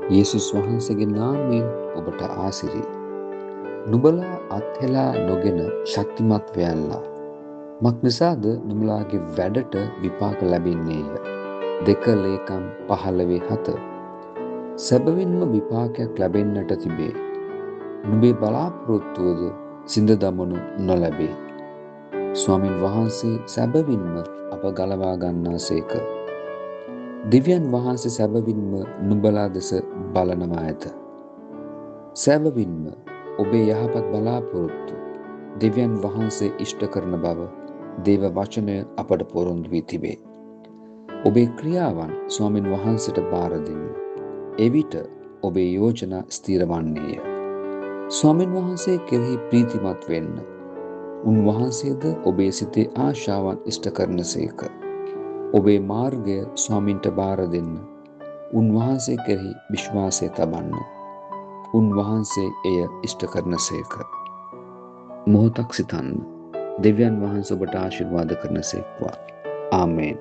යේසුස් වහන්සේගේ නාමයෙන් ඔබට ආසිරි. නුඹලා අත්හෙලා නොගෙන ශක්තිමත් වෙයල්ලා. මක් නිසාද නුඹලාගේ වැඩට විපාක ලැබෙන්නේය. 2 ලේකම් 15:7. සැබවින්ම විපාකයක් ලැබෙන්නට තිබේ. නුඹේ බලාපොරොත්තුවද සිඳ දමනු නොලැබේ. ස්වාමින් වහන්සේ සැබවින්ම අප ගලවා ගන්නාසේක. දෙවියන් වහන්සේ සැබවින්ම නුඹලා දෙස බලනවා ඇත. සැබවින්ම ඔබේ යහපත් බලාපොරොත්තු දෙවියන් වහන්සේ ඉෂ්ට කරන බව දේව වචනය අපට පොරොන්දු වී තිබේ. ඔබේ ක්‍රියාවන් ස්වාමින් වහන්සේට බාර දෙන්න. එවිට ඔබේ යෝජනා ස්ථිර වන්නේය. ස්වාමින් වහන්සේ කෙරෙහි ප්‍රීතිමත් වෙන්න. උන්වහන්සේද ඔබේ සිතේ ආශාවන් ඉෂ්ට කරනසේක. ඔබේ මාර්ගය ස්වාමින්ට බාර දෙන්න. උන්වහන්සේ කෙරෙහි විශ්වාසය තබන්න. උන්වහන්සේ එය ඉෂ්ට කරනසේක. මොහොතක් සිතන්න. දෙවියන් වහන්සේ ඔබට ආශිර්වාද කරනසේක්වා. ආමේන්.